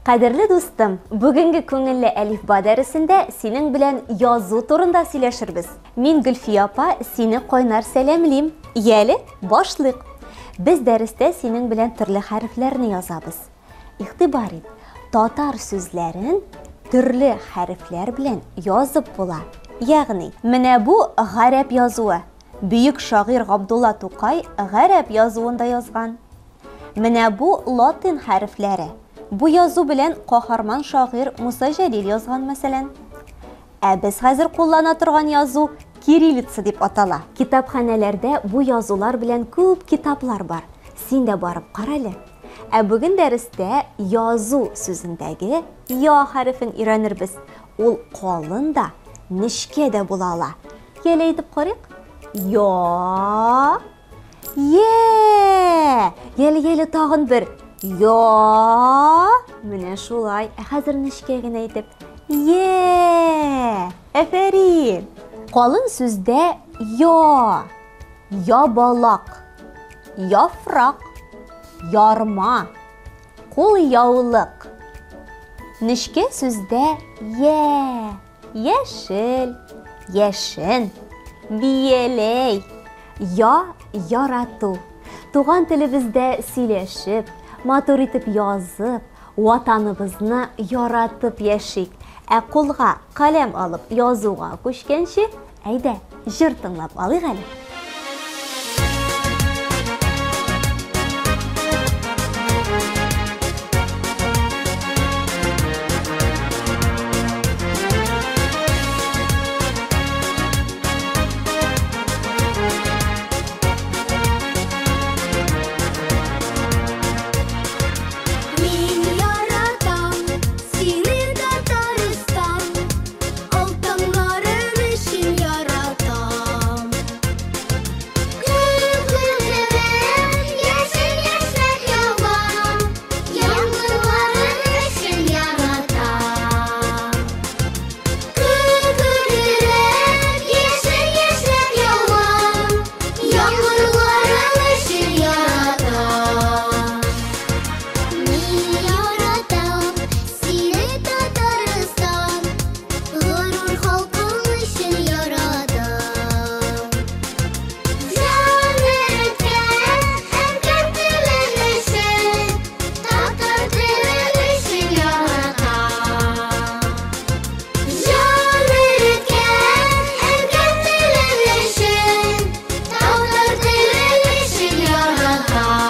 Кадерле дустым, бүгенге күңелле әлифба дәресендә синең белән язу турында сөйләшербез. Мин Гөлфия апа сине кайнар сәламлим. Яле, башлыйк. Без дәрестә синең белән төрле хәрефләрне язабыз. Игътибар ит, татар сүзләрен төрле хәрефләр белән язып була. Ягъни, менә бу гарәп язуы. Бөек шагыйрь Габдулла Тукай гарәп язуында язган. Менә бу латин хәрефләре. Бу язу белән каһарман шагыйрь Муса Җәлил язган, мәсәлән. Ә без хәзер куллана торган язу кириллица дип атала. Китапханәләрдә бу язулар белән күп китаплар бар. Син дә барып кара әле. Ә бүген дәрестә язу сүзендәге я хәрефен өйрәнербез. Ул калын да, нечкә дә була ала. Яле әйтеп карыйк. Я. Е! Яле, яле тагын бер. Я! Менә шулай. Ә хәзер нечкә генә итеп. Е! Әфәрин! Калын сүздә я. Ябалак. Яфрак. Ярма. Кулъяулык. Нечкә сүздә я. Яшел, яшен, бияләй, я ярату. Туган телебездә сөйләшеп, матур итеп язып, ватаныбызны яратып яшик. Ә кулга каләм алып язуга күчкәнче, әйдә, җыр тыңлап алыйк әле. Мин яратам сине, Татарстан, Алтыннарың өчен яратам. Күк күкрәп, яшел яшьнәп яуган яңгырларың өчен яратам. Күк күкрәп, яшел яшьнәп яуган яңгырларың өчен яратам. Мин яратам сине, Татарстан, горур халкың өчен яратам. Җан эреткән әнкәм телең өчен, татар телең өчен яратам. Җан эреткән әнкәм телең өчен, татар телең өчен яратам.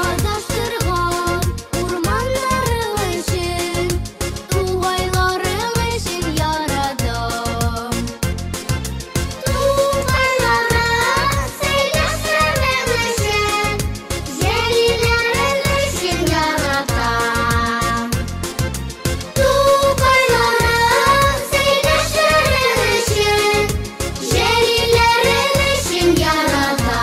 Адаштырган урманнарың өчен, тугайларың өчен яратам. Тугайларың, сәйләшләрең өчен, җәлиләрең өчен яратам. Тугайларың, сәйләшләрең өчен, җәлиләрең өчен яратам.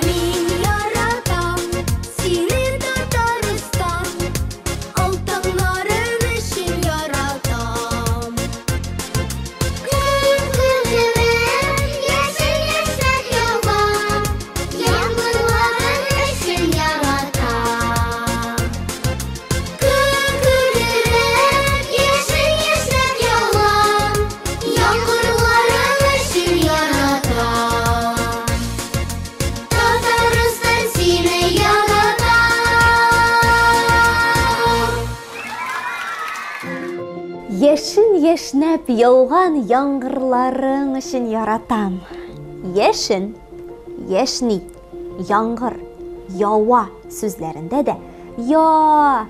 Мин яратам сине, Татарстан, алтыннарың өчен яратам. Күк күкрәп, яшел яшьнәп яуган яңгырларың өчен яратам. Күк күкрәп, яшел яшьнәп яуган яңгырларың өчен яратам. Татарстан сине яратам. Яшен яшьнәп яуган яңгырларың өчен яратам. Яшен, яшни, яңгыр, ява сүзләрендә дә я,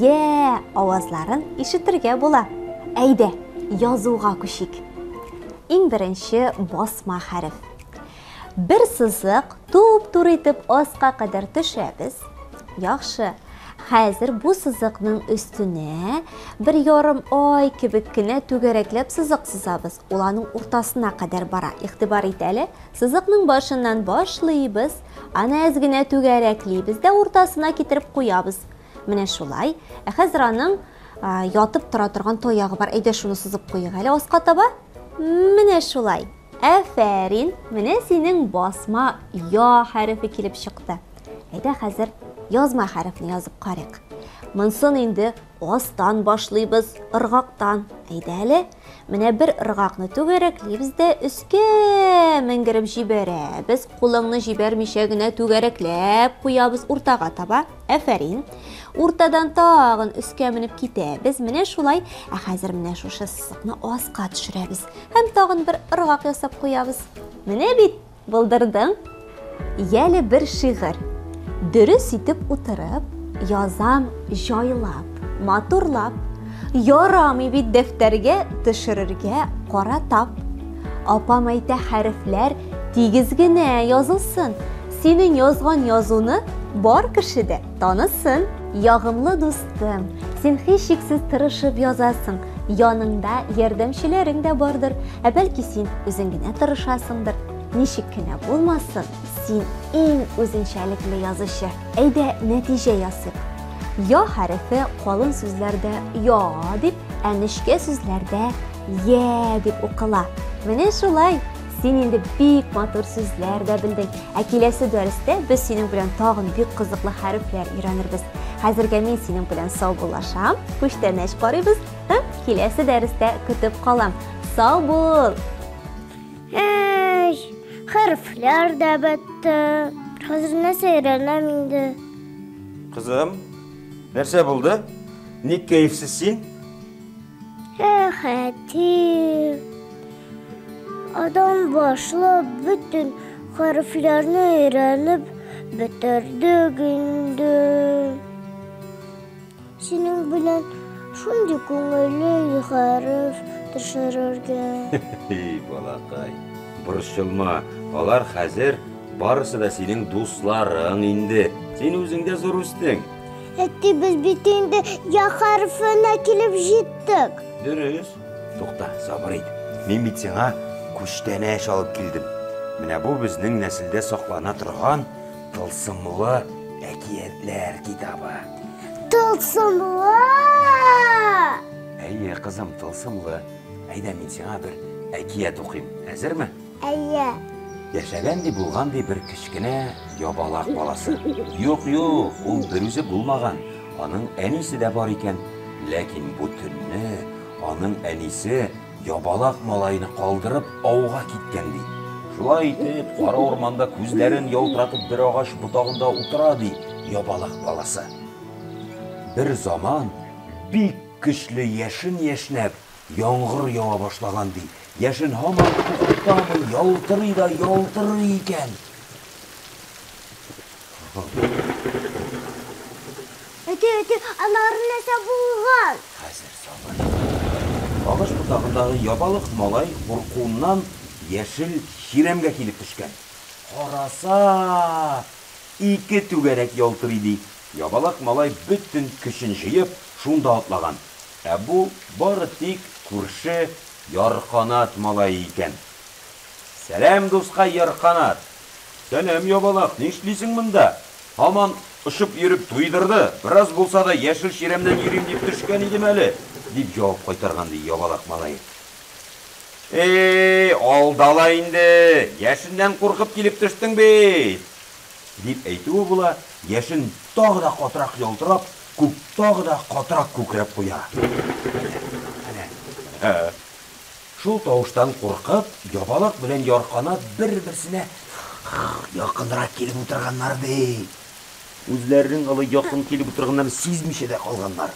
я авазларын ишетергә була. Әйдә, язуга күчик. Иң беренче басма хәреф. Бер сызык туп-туры итеп аска кадәр төшәбез. Яхшы. Хәзер бу сызыкның өстенә бер ярым ай кебек кенә түгәрәкләп сызык сызабыз. Ул аның уртасына кадәр бара. Игътибар ит әле. Сызыкның башыннан башлыйбыз, аны әз генә түгәрәклибез дә уртасына китереп куябыз. Менә шулай. Ә хәзер аның ятып тора торган таягы бар. Әйдә шуны сызып куйыйк әле аска таба. Менә шулай. Әфәрин! Менә синең басма Я хәрефе килеп чыкты. Әйдә хәзер язма хәрефне язып карыйк. Монсын инде астан башлыйбыз, ыргактан. Әйдә әле. Менә бер ыргакны түгәрәклибез дә өскә менгереп җибәрәбез. Кулыңны җибәрмичә генә түгәрәкләп куябыз уртага таба. Әфәрин. Уртадан тагын өскә менеп китәбез. Менә шулай. Ә хәзер менә шушы сызыкны аска төшерәбез. Һәм тагын бер ыргак ясап куябыз. Менә бит, булдырдың. Яле бер шигырь. Дөрес итеп утырып, язам җайлап, матурлап. Ярамый бит дәфтәргә төшерергә кара тап. Апам әйтә, хәрефләр тигез генә язылсын. Синең язган язуны бар кеше дә танысын. Ягымлы дустым, син һичшиксез тырышып язасың. Яныңда ярдәмчеләрең дә бардыр, ә бәлки син үзең генә тырышасыңдыр. Ничек кенә булмасын, син иң үзенчәлекле язучы. Әйдә, нәтиҗә ясыйк. Я хәрефе калын сүзләрдә я дип, ә нечкә сүзләрдә я дип укыла. Менә шулай. Син инде бик матур сүзләр дә белдең. Ә киләсе дәрестә без синең белән тагын бик кызыклы хәрефләр өйрәнербез. Хәзергә мин синең белән саубуллашам, күчтәнәч карыйбыз һәм киләсе дәрестә көтеп калам. Сау бул! Әй, хәрефләр дә бетте. Хәзер нәрсә өйрәнәм инде? Кызым, нәрсә булды? Ник кәефсез син? Эх, әти. Адам башлап бөтен хәрефләрне өйрәнеп бетердек инде. Синең белән шундый күңелле хәреф төшерергә. Эй, балакай, борчылма, алар хәзер барысы да синең дусларың инде. Син үзең дә зур үстең. Әти, без бит инде Я хәрефенә килеп җиттек. Дөрес. Тукта, сабыр ит. Мин бит сиңа күчтәнәч алып килдем. Менә бу безнең нәселдә саклана торган тылсымлы әкиятләр китабы. Тылсымлы! Әйе, кызым, тылсымлы. Әйдә, мин сиңа бер әкият укыйм. Әзерме? Әйе. Яшәгән ди, булган ди бер кечкенә ябалак баласы. Юк, юк, ул берүзе булмаган. Аның әнисе дә бар икән. Ләкин бу төнне аның әнисе ябалак малайны калдырып ауга киткән ди. Шулай итеп, кара урманда күзләрен ялтыратып бер агач ботагында утыра ди ябалак баласы. Бер заман бик көчле яшен яшьнәп, Яңгыр ява башлаган, ди. Яшен һаман туктамый, ялтырый да ялтырый икән. Әти, әти, аннары нәрсә булган? Хәзер сабыр. Агач ботагындагы ябалык малай куркуыннан яшел чирәмгә килеп төшкән. Караса, ике түгәрәк ялтырый, ди. Ябалак малай бөтен көчен җыеп, шунда атлаган. Ә бу бары тик күрше Ярканат малае икән. Сәлам, дускай Ярканат! Сәлам, Ябалак, нишлисең монда? Һаман очып йөреп туйдырды, бераз булса да яшел чирәмнән йөрим дип төшкән идем әле, дип җавап кайтарган, ди Ябалак малае. Э-э, алдала инде, яшеннән куркып килеп төштең бит! Дип әйтүе була, яшен тагы да катырак ялтырап, күк тагы да катырак күкрәп куя. Әнә, әнә. Шул тавыштан куркып, Ябалак белән Ярканат бер-берсенә якынрак килеп утырганнар, ди. Үзләренең алай якын килеп утырганнарын сизмичә дә калганнар.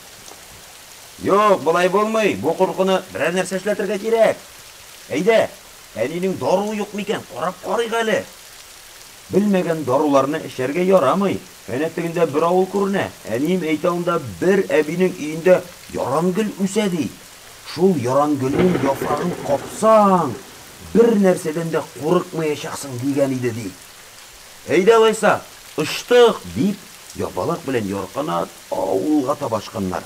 Юк, болай булмый, бу куркуны берәр нәрсә эшләтергә кирәк. Әйдә, әнинең даруы юк микән, карап карыйк әле. Белмәгән даруларны эчәргә ярамый. Әнә тегендә бер авыл күренә. Әнием әйтә анда бер әбинең өендә яран гөл үсә, ди. Шул ярангөлнең яфрагын капсаң, бер нәрсәдән дә курыкмаячаксың, дигән иде, ди. Әйдә алайса, очтык, дип, Ябалак белән Ярканат авылга таба очканнар.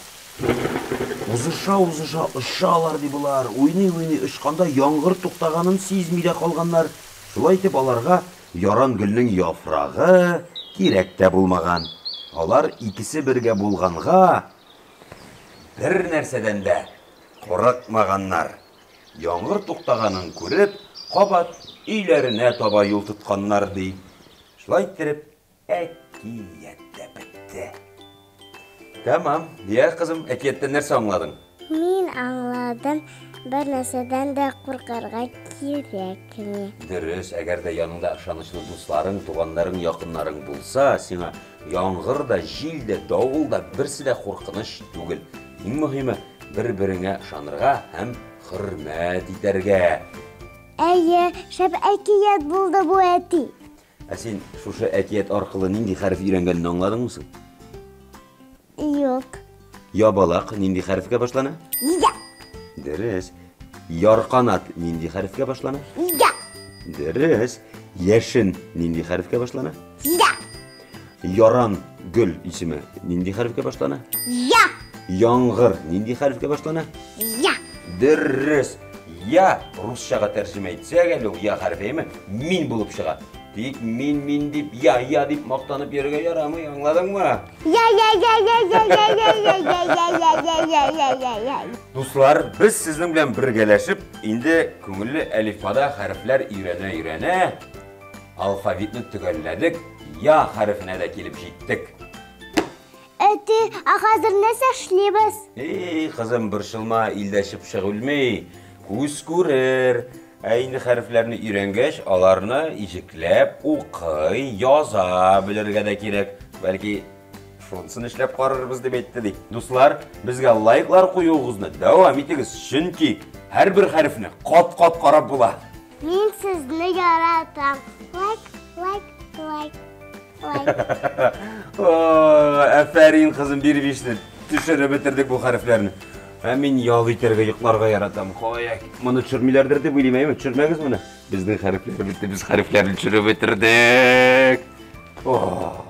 Узыша-узыша очалар, ди болар. Уйный-уйный очканда яңгыр туктаганын сизми дә калганнар. Шулай итеп аларга яран гөлнең яфрагы кирәк тә булмаган. Алар икесе бергә булганга, бер нәрсәдән дә курыкмаганнар. Яңгыр туктаганын күреп, кабат өйләренә таба юл тотканнар, ди. Шулай иттереп, Әкият тә бетте. Тәмам. Я, кызым, әкияттән нәрсә аңладың? Мин аңладым, бер нәрсәдән дә куркырга кирәкми. Дөрес, әгәр дә яныңда ышанычлы дусларың, туганнарың, якыннарың булса, сиңа яңгыр да, җил дә, давыл да берсе дә куркыныч түгел. Иң мөһиме, бер-береңә ышанырга һәм хөрмәт итәргә. Әйе, шәп әкият булды бу, әти. Ә син шушы әкият аркылы нинди хәреф өйрәнгәнен аңладыңмы соң? Юк. Ябалак нинди хәрефкә башлана? Я. Дөрес. Ярканат нинди хәрефкә башлана? Я. Дөрес. Яшен нинди хәрефкә башлана? Я. Яран гөл исеме нинди хәрефкә башлана? Я. Яңгыр нинди хәрефкә башлана? Я. Дөрес. Я русчага тәрҗемә итсәк әле ул я хәрефе әйме? Мин булып чыга. Тик мин мин дип я я дип мактанып йөрергә ярамый, аңладыңмы? Я я я я я я я я я я я я я я я я. Дуслар, без сезнең белән бергәләшеп инде күңелле әлифбада хәрефләр өйрәнә-өйрәнә алфавитны төгәлләдек, я хәрефенә дә килеп җиттек. Әти, ә хәзер нәрсә эшлибез? Эй, кызым, борчылма, илдә чыпчык үлми. Күз күрер. Ә инде хәрефләрне өйрәнгәч, аларны иҗекләп укый, яза белергә дә кирәк. Бәлки, шунысын эшләп карарбыз дип әйтте ди. Дуслар, безгә лайклар куюыгызны дәвам итегез, чөнки һәрбер хәрефне кат-кат карап була. Мин сезне яратам. Лайк, лайк, лайк. Әфәрин, кызым, бир бишне. Төшереп бетердек бу хәрефләрне. Ә мин ял итәргә, йокларга яратам. Кая, моны төшермиләрдер дип уйлыйм, әйме? Төшермәгез моны. Безнең хәрефләр бетте, без хәрефләрне төшереп бетердек. Ох.